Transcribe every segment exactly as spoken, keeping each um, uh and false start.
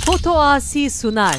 Foto Asi sunar.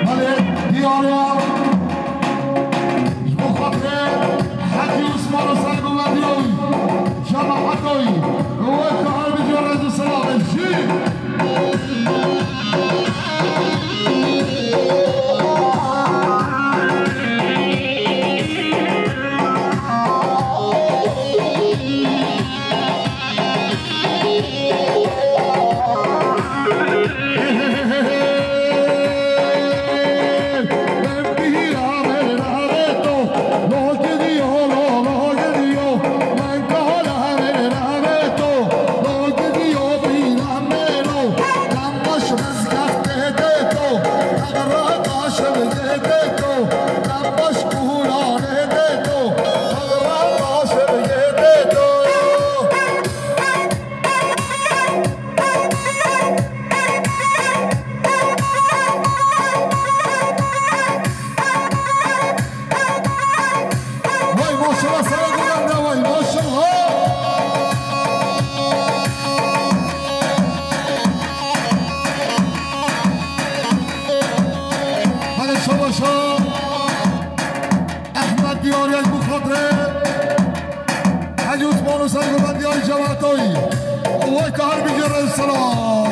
Belê, diyar e. Ji bo xatirê Hecî Osman û Sergovendiyoy, cemaatoy, wek her bijî rêz û selamê jî. Vay maşallah, sana güven de vay maşallah. Hadi şabaşa. Ehmed Diyar Yek bu kadre. Hacı Osman Hüseyin Kurban Diyar Cemaatoy. Vay kahar bir kere selam.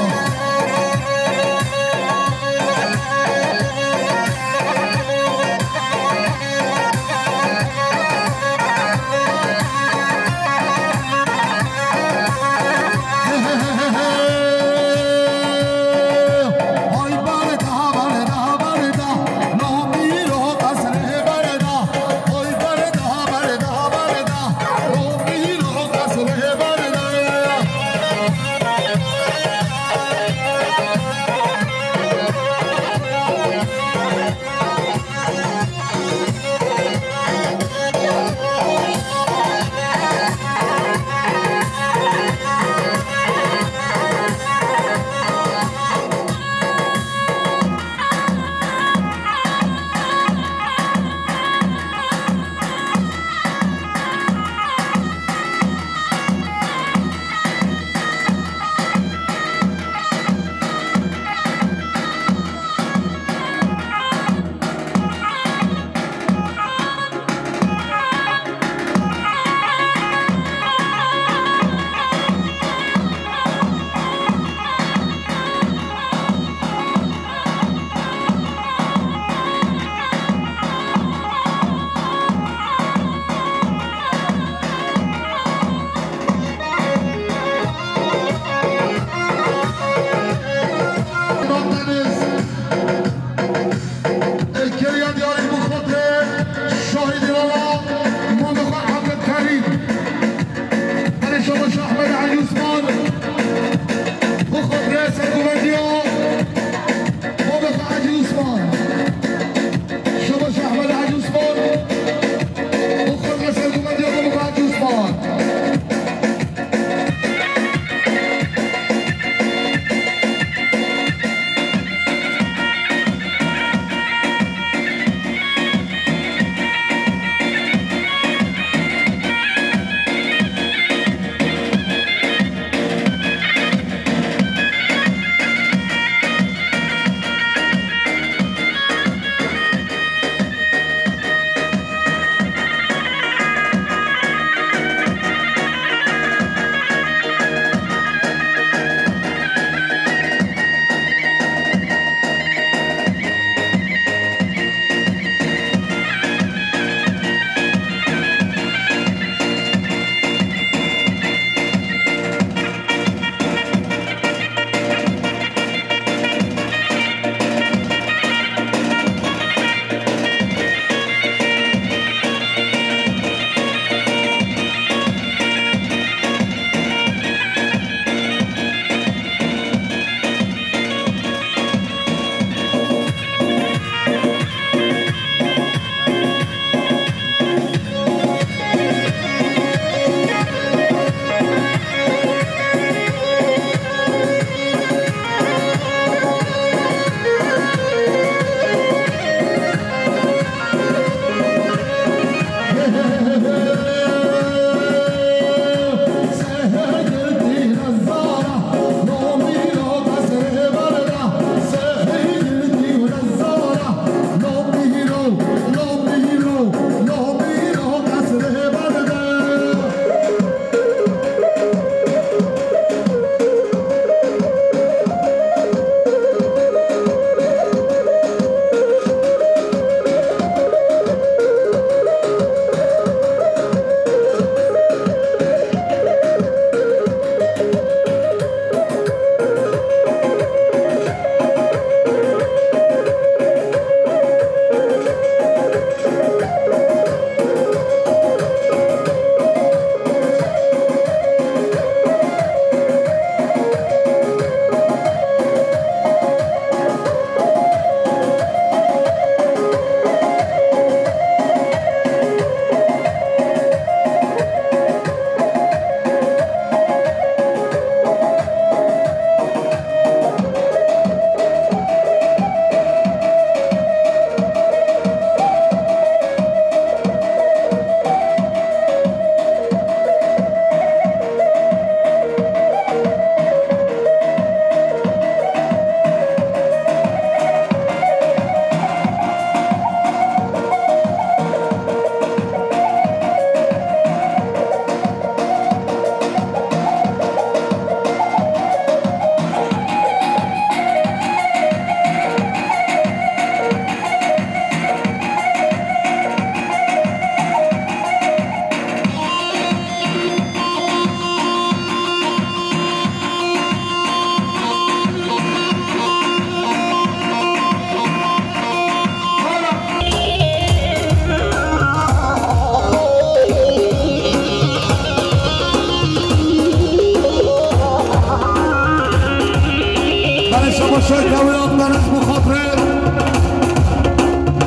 Şekewiya Deniz, bi xatirê,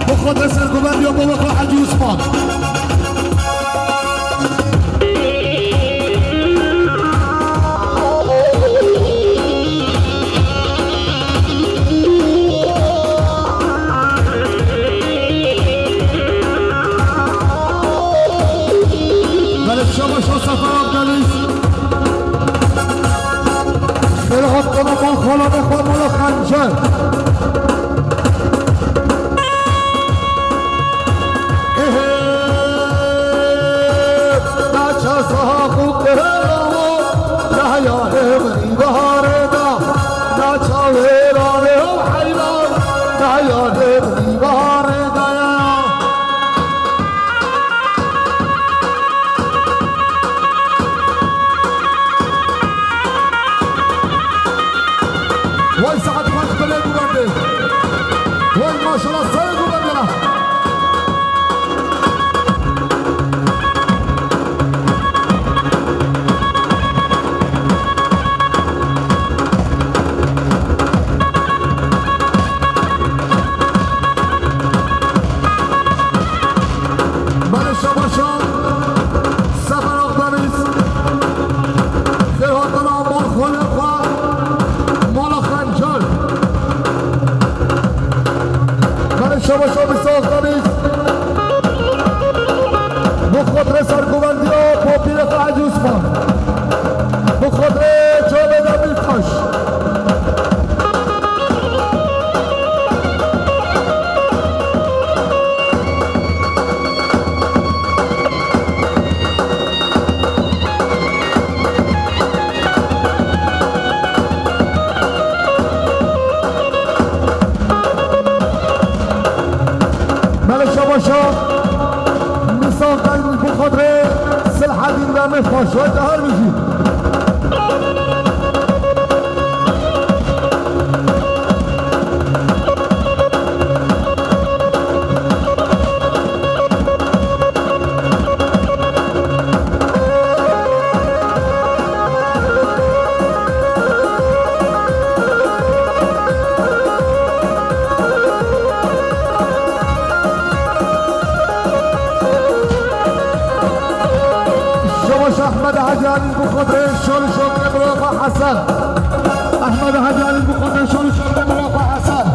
bi xatirê sergovendiya Bavaka Hecî Osman. Belê, şabaş o Sefer Akdeniz. Xêr hatina mal xalanê xwe, mala Xencer. Êhê, naçe sax û kero, nayarê min î baharê da, naçe wêranê û heyran, nayarê min î baharê da ya. Vay saet xweş belê guvendê. Vay maşallah serê guvendê ra. Belê şabaşa Sefer Akdeniz. Xêr hatina mal xwelê xwe, mala Xencer. Belê şabaşa Mîsa Akdeniz. Bi xatirê sergovendiya bapîrê xwe Hecî Osman. Bi xatirê çavê Demîrtaş. Belê şabaşa Mîsa Akdeniz, bi xatirê Silhedîn Demîrtaş, wayte her bijî. Şabaş Ehmed Hecî Elî, bi xatirê şal û şoqê birayê xwe Hesen. Ehmed Hecî Elî, bi xatirê şal û şoqê birayê xwe Hesen.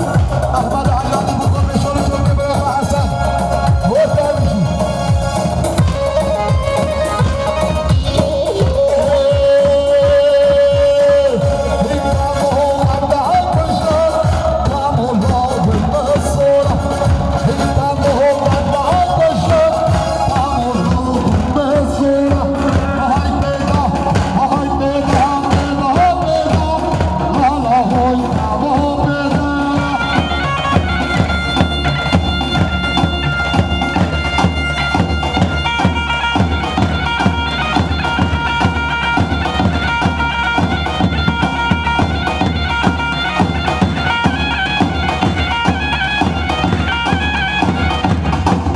Ehmed Hecî Elî, bi xatirê şal û şoqê birayê xwe Hesen. Hoş gelmişsin.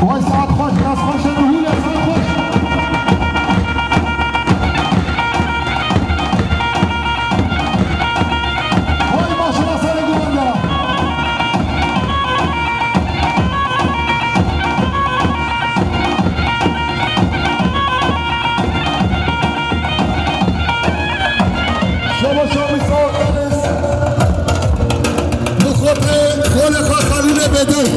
Vay saet xweş, dest xweş e, bihûle saet xweş. Vay maşallah serê guvan gera. Şaba şamî sağ olun. Bi xwe re xole xwe xelûne bêdeng.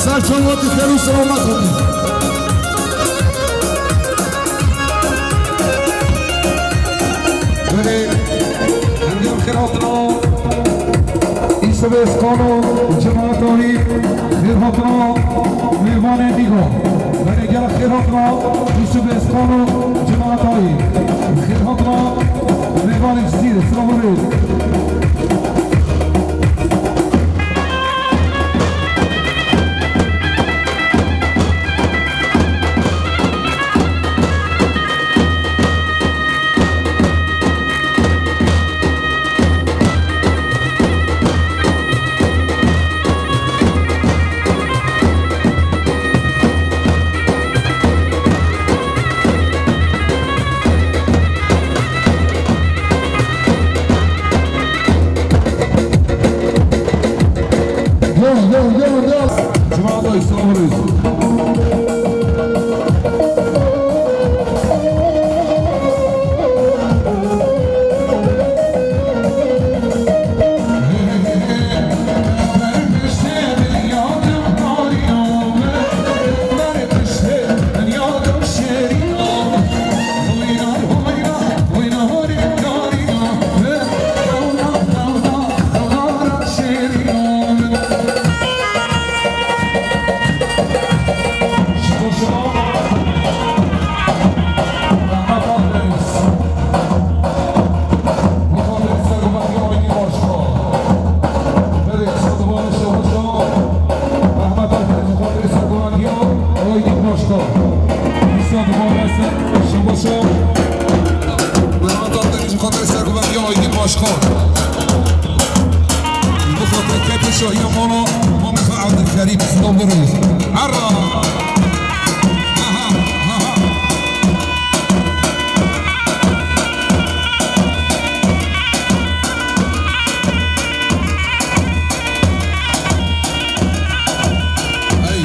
Ser çawa tu xêr û selamet hatî. Belê, hemdî em xêr hatina. Îsebê Skano, cemaeta wî, xêr hatina mêvanê nîga. Belê, gelek xêr hatina. Îsebê Skano, cemaeta wî, xêr hatina mêvanê Cizîrê. Selamet. شو يا مولا، مامي عبد الكريم، صدق بريز. عرا. اها، اها. اي.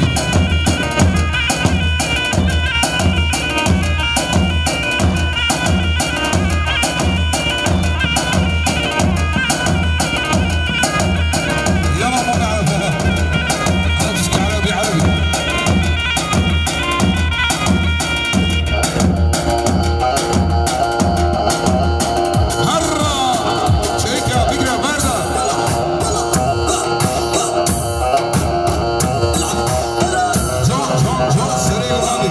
يلا ما نعرفها. عربي، عربي. هرا! شيكا، بقرا، برا! جون، جون، جون، سريع غادي.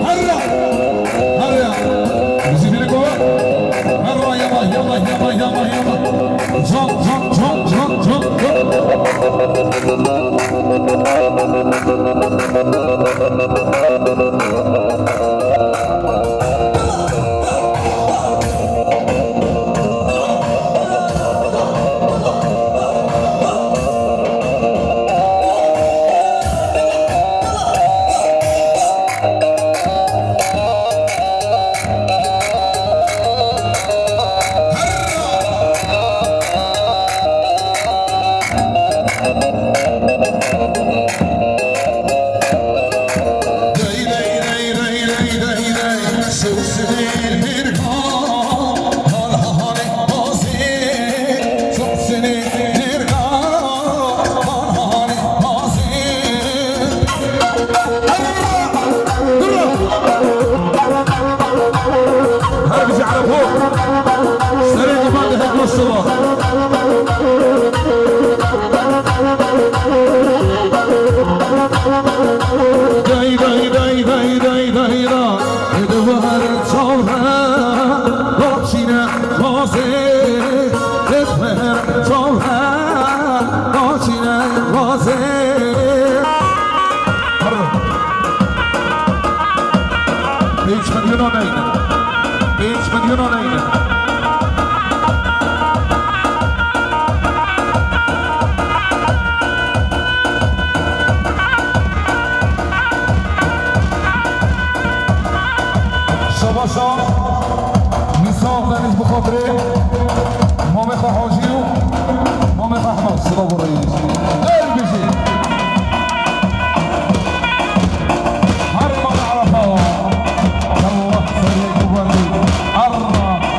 هرا! هرا! زيدي لك هو. هرا، يلا، يلا، يلا، يلا، يلا. جمب، جمب، جمب، جمب، جمب، جمب. Her bizi Arap o. Serê civan de hek nasıl o? Day, day, day, day, day, day, da. Ê di war çaw re, daçîne gazê. Ê di war çaw re, daçîne gazê. Pênc milyona neyne. Pênc milyona neyne. Şabaşa Mîsaq Deniz bi xatirê mamê xwe Hacî û mamê xwe Ehmed. Silav û rêz. Ey bijî. Her mal Erefa. Allah serê guvendî. Erra.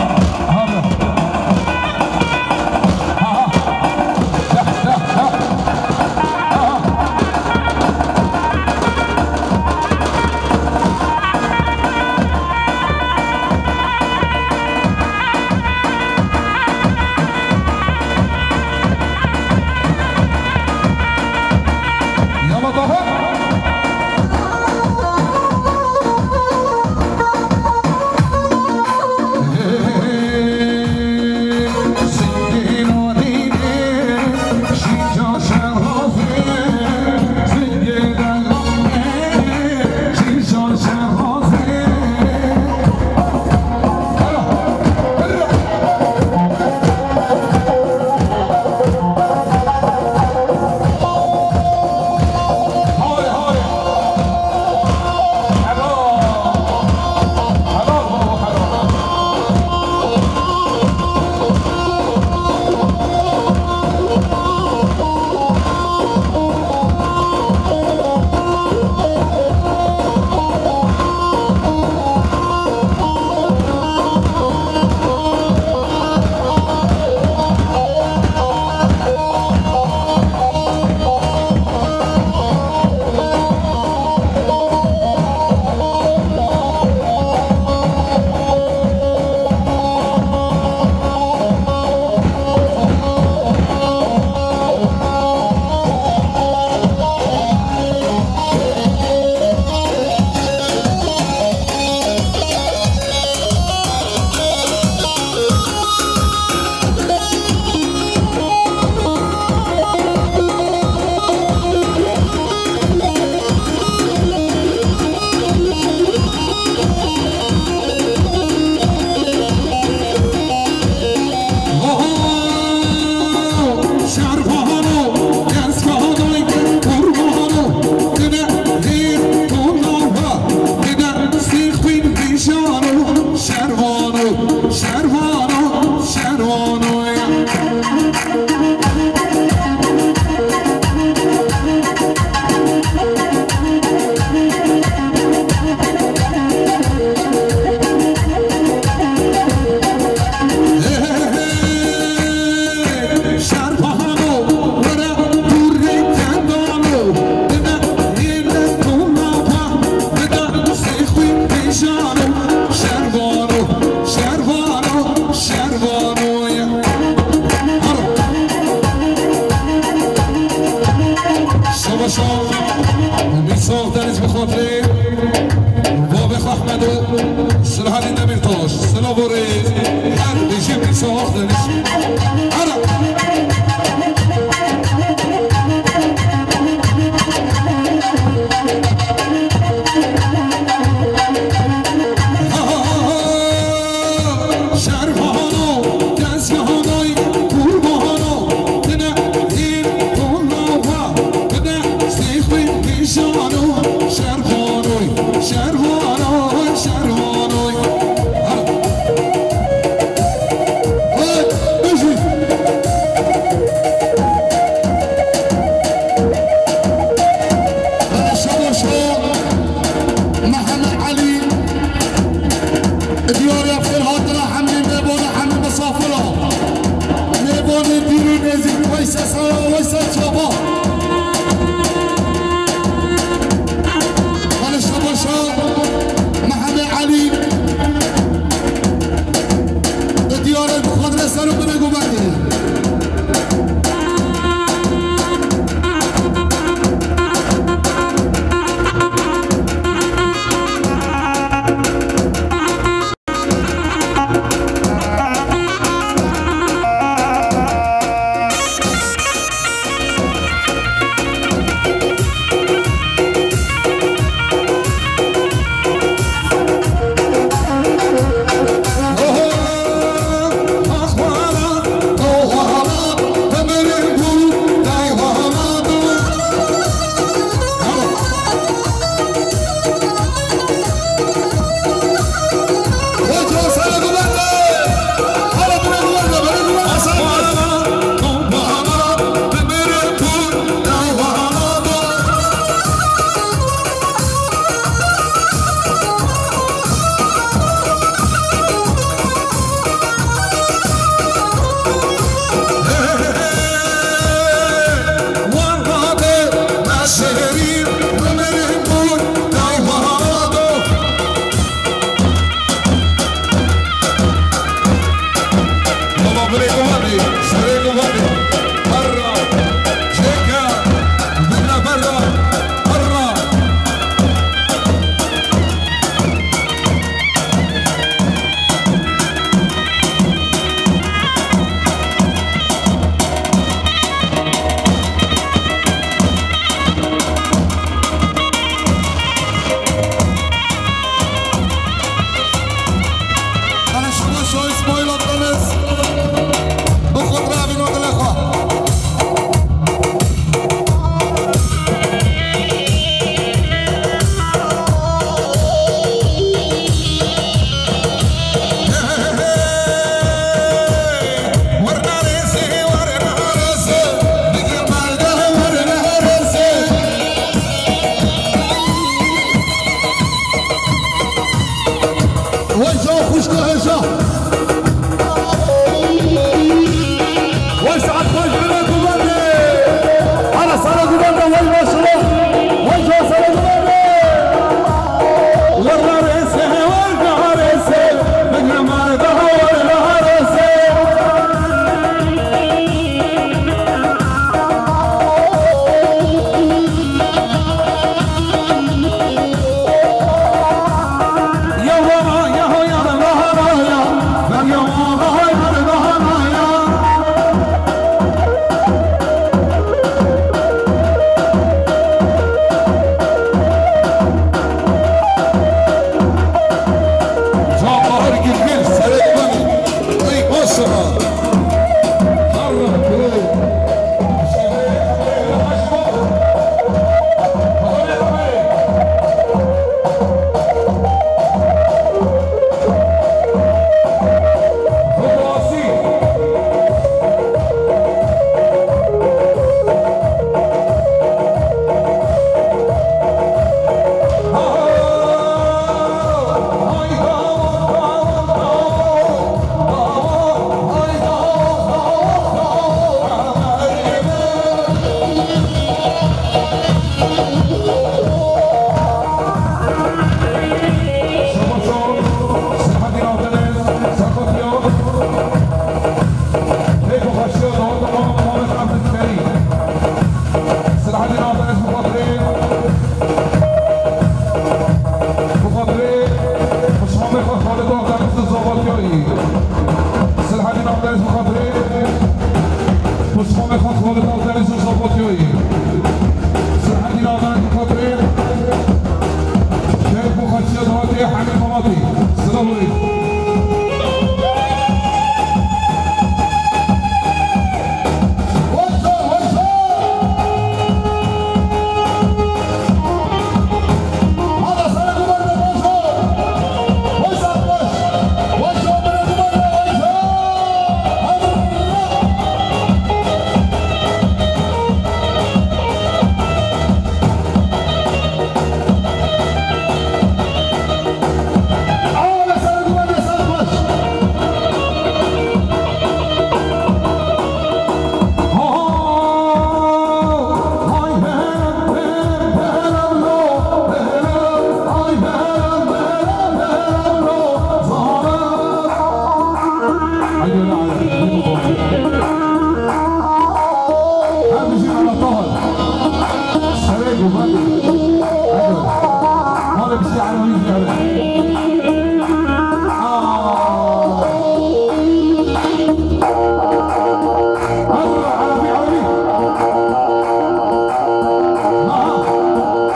Mîrsax Deniz bi xatirê babê xwe Ehmed û Silahedîn Demîrtaş. Silav û rêz her bijî Mîrsax Deniz. Hera! Şervano, tezgahanoy, kurbano, tine hîn tolawa, tine zîxwîn nîşano, şervanoy, şervanoy, şervanoy. Hera!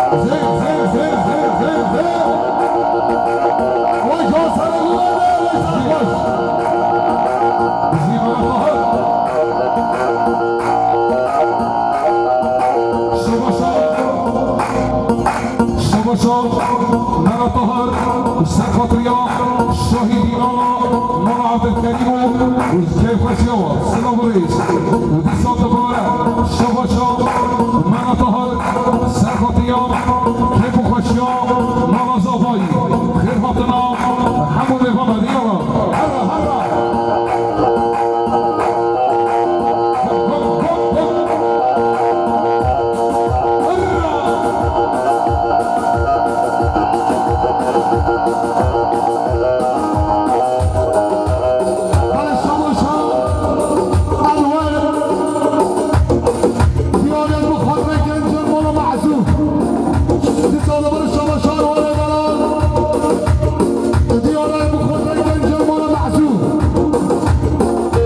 Zê, zê, zê, zê, zê, zê. Oy, can seni güvende, oy, sen koş. Bizim Anadolu. Şabaşa, şabaşa, Mehmet Tahir, ser xatirî ya şehîdîna Mala Abdulkerîm û keyfxweşiya we, silav û rêz. Û dîsa dubare, şabaşa, Mehmet Tahir, ser xatirî ya keyf û xweşiya Mala Zavayî. Xêr hatina hemû mêvanê diyara. Herre, herre.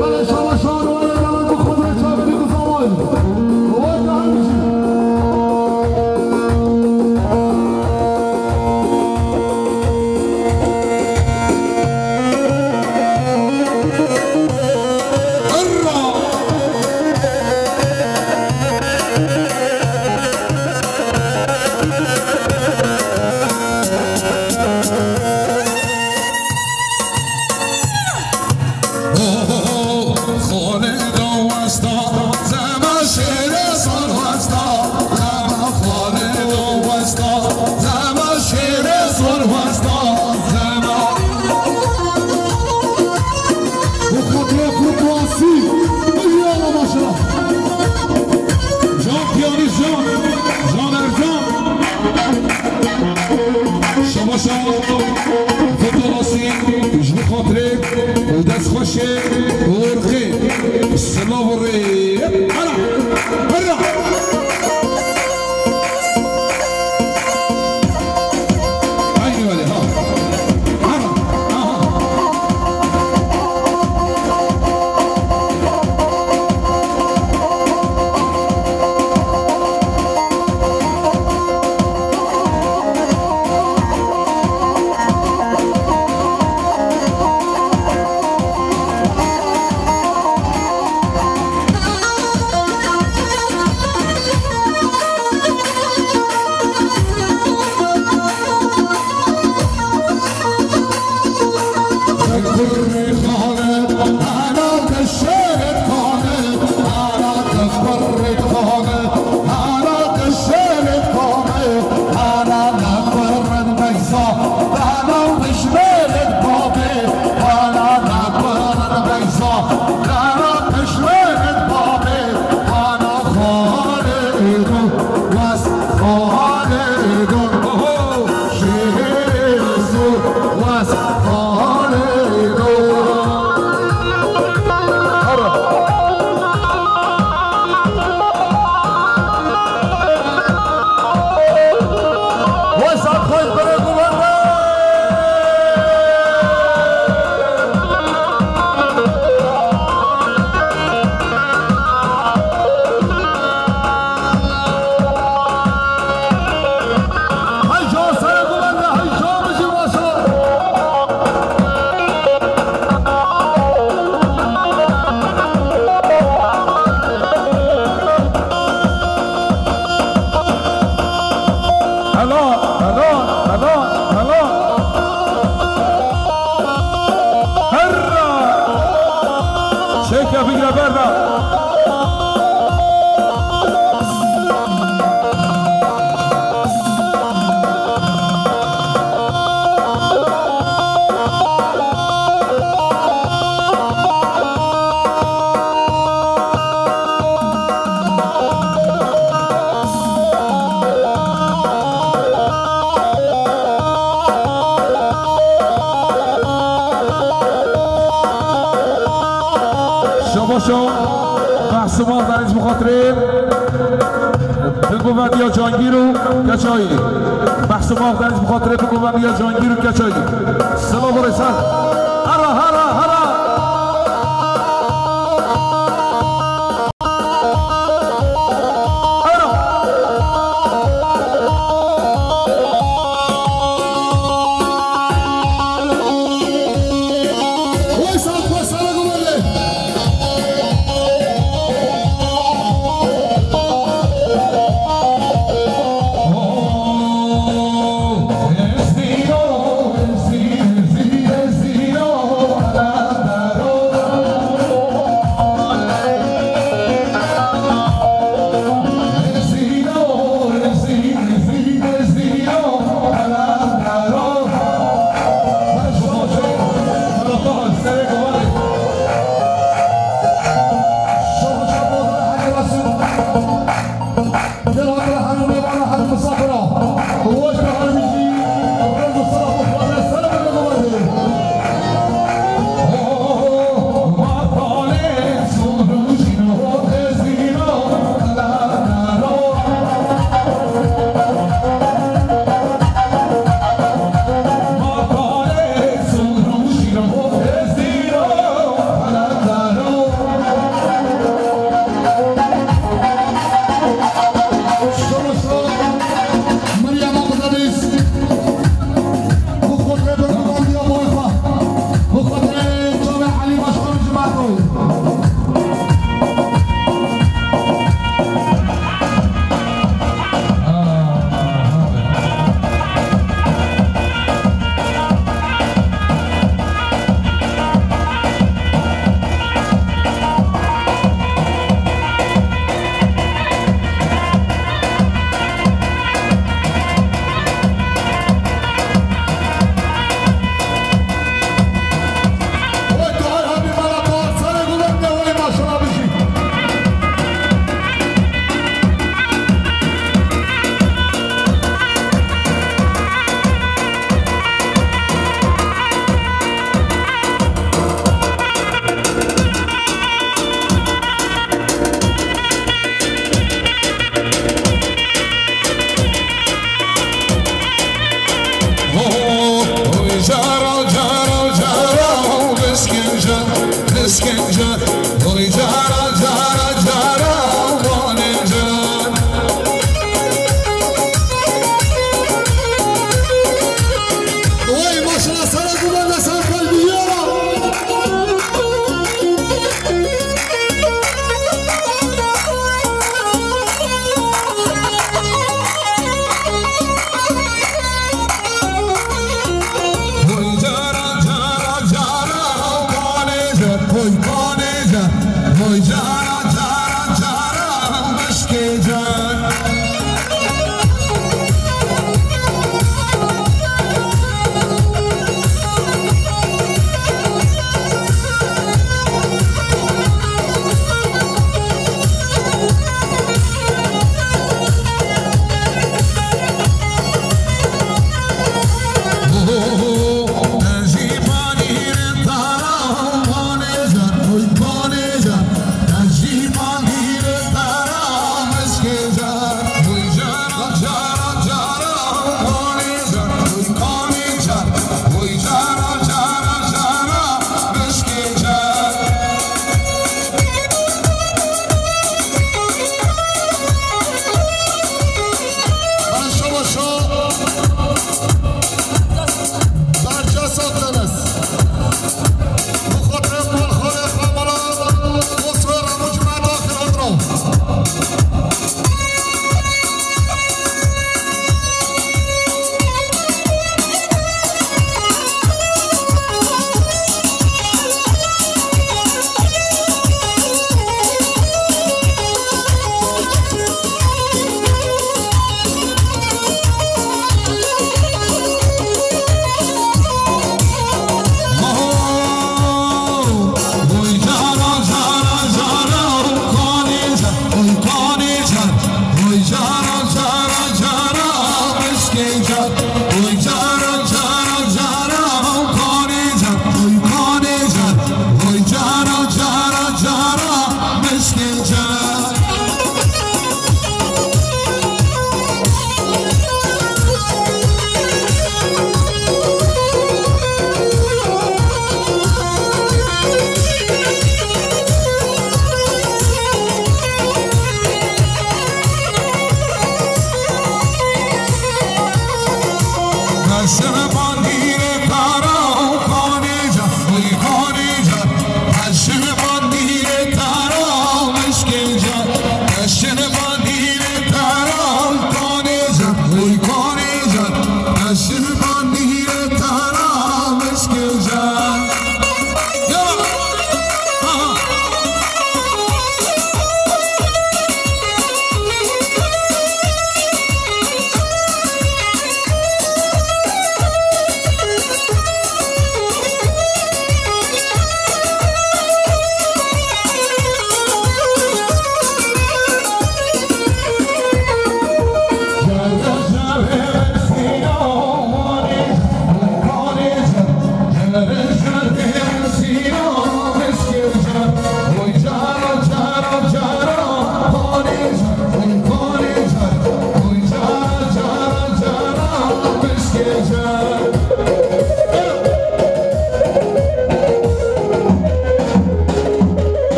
Belê şabaşan were delal bi xwe re çavê dî ku zaman. Were hemî jî. Hurra! Can piyanîst Can, Can Ercan. Şabaşa Fetol Asî, ji bo xatirê destxweşê û rixê silav û rê. Hera! Hera! Aynı öyle ha. Hera! Aha! Hela, hela, hela, hela. Herra! Çêke bigre berda. Şabaşo, behsû maf danî ji bo xatirê bingovendiya Cangîr û Keçayî. Behsû maf danî ji bo xatirê bingovendiya Cangîr û Keçayî. Silav û rêz. Hera, hera, hera. Hera.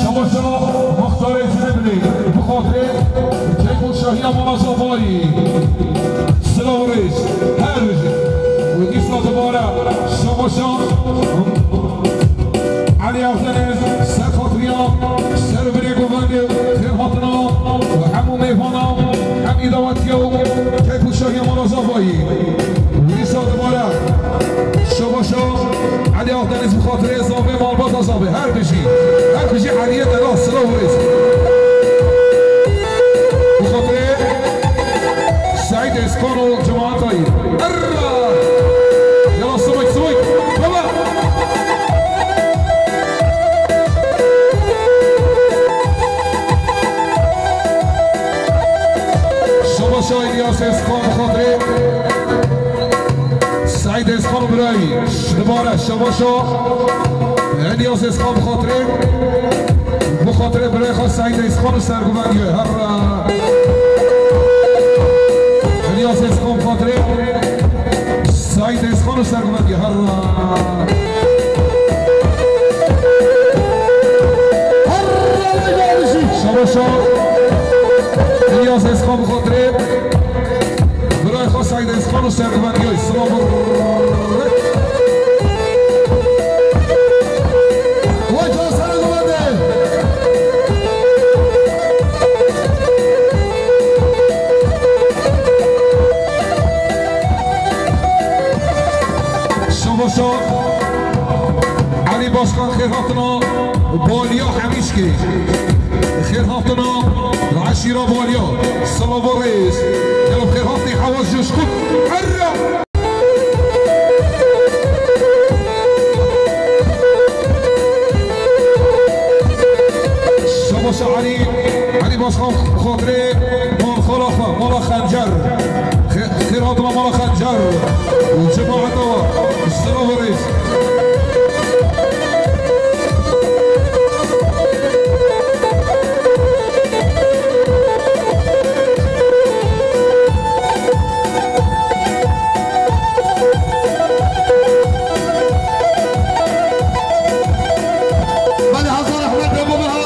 Şabaşa Muxtarê Ciniblî, bi xatirê keyf û şahiya mala Zafayî. Silav û rêz, her bijî. Û dîsa dubare şabaşa Elî Akdeniz, ser xatiriya, ser û birê govendê, xêr hatina, û hemû mêvana, hemî dawetiya û keyf û şahiya mala Zafayî. Û dîsa dubare şabaşa Elî Akdeniz bi xatirê Zafê malbata Zafê. Her bijî. Her bijî Eliyê delal, silav û rêz. Bi xatirê Seîd Êzkan û cemaetayî. Erra! Yala sivik, sivik. Baba! Şabaşa Îlyas Êzkan bi xatirê Seîd Êzkan û birayî. Dubare şabaşa Îlyas Êzkan bi xatirê, bi xatirê birayê xwe Seîd Êzkan û serguvendiye. Herre. Îlyas Êzkan bi xatirê Seîd Êzkan û serguvendiye. Herre. Şabaşa Îlyas Êzkan bi xatirê birayê xwe Seîd Êzkan û serguvendiye. Silav û rêz. Wê can serê guvendê. Şabaşa Elî Başkan, xêr hatina baliya Hemîşkê. Xêr hatina eşîra baliya. Silav û rêz. Gelo xêr hatî hewa ji xwe. Erra! Xatirê Mol Xala Xwe, Mala Xencer. Xê-, xêr hatine Mala Xencer. Cemaeta we. Ji Silav Rêz. Belê hezar rehmet be bo meha,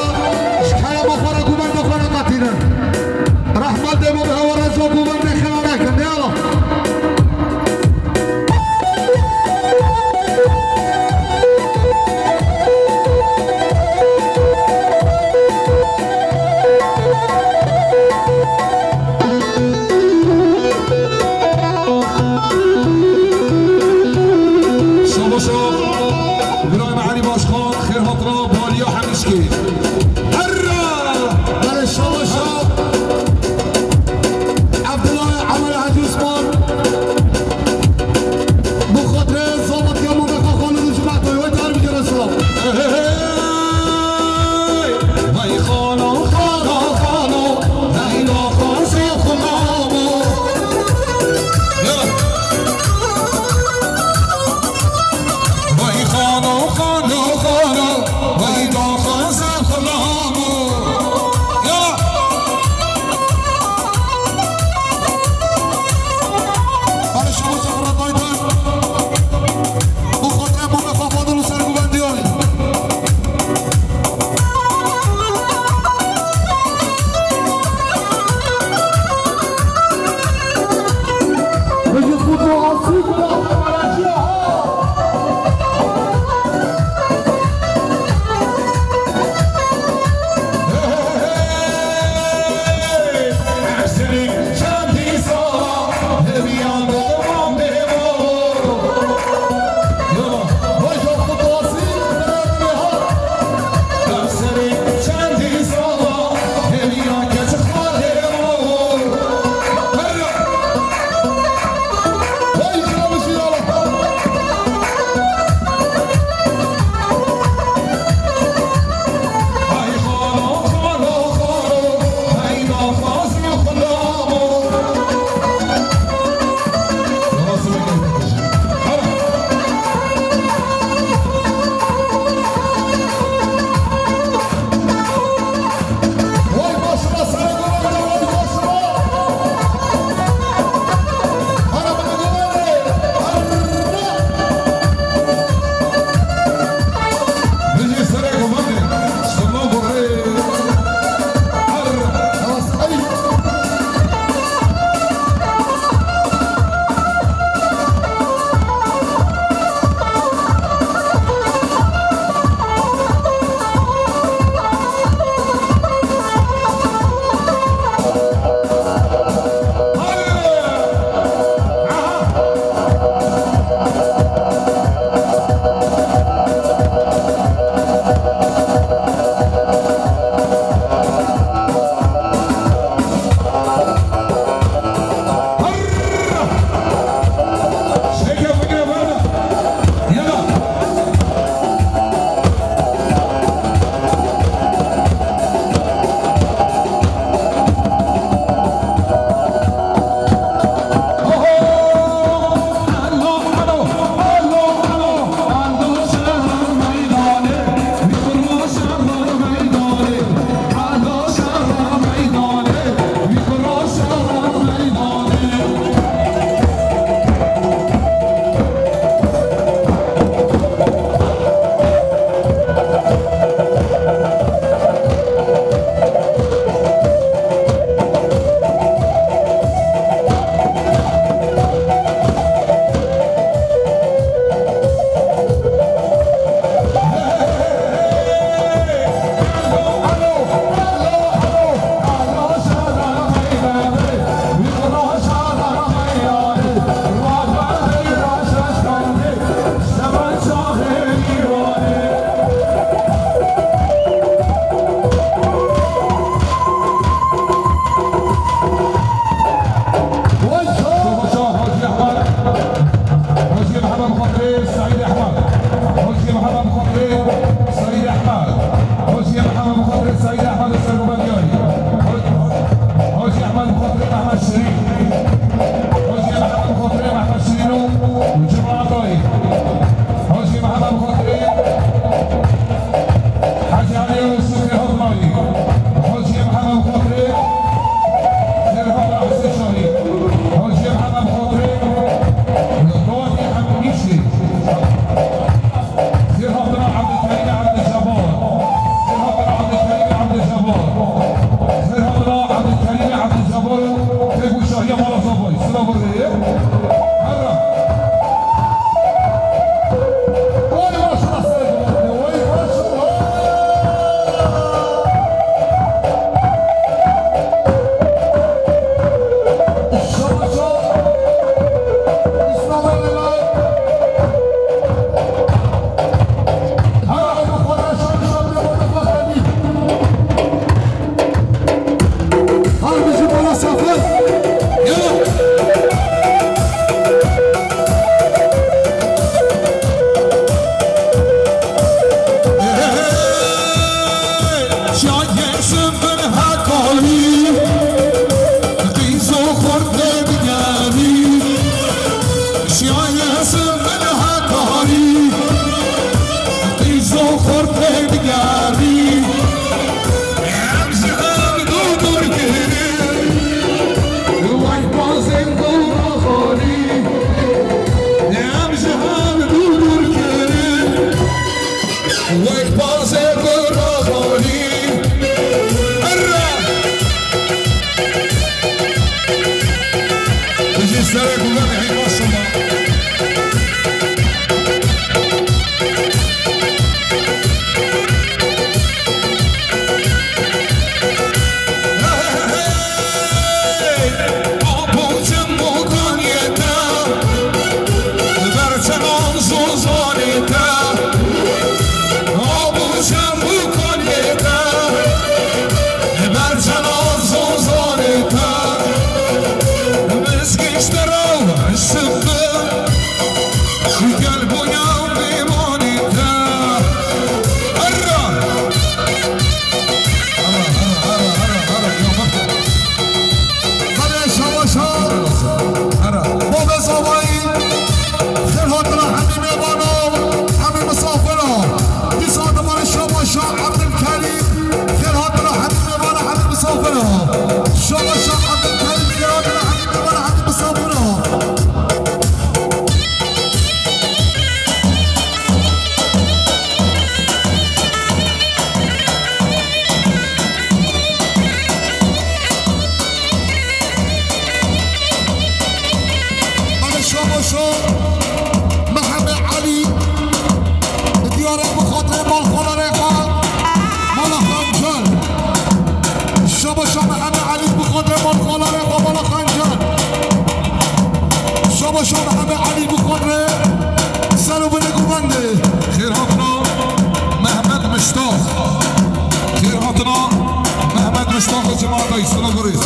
ji kaya bo xwe re ku benda xwe re qetînin. Rehmet be bo meha we reza ku bendê xira nekin, yala. Bi xwe re ser û binê guvendê. Xêrhatina Mehmet Miştax. Xêrhatina Mehmet Miştax û cemaeta Îsona Gurêz.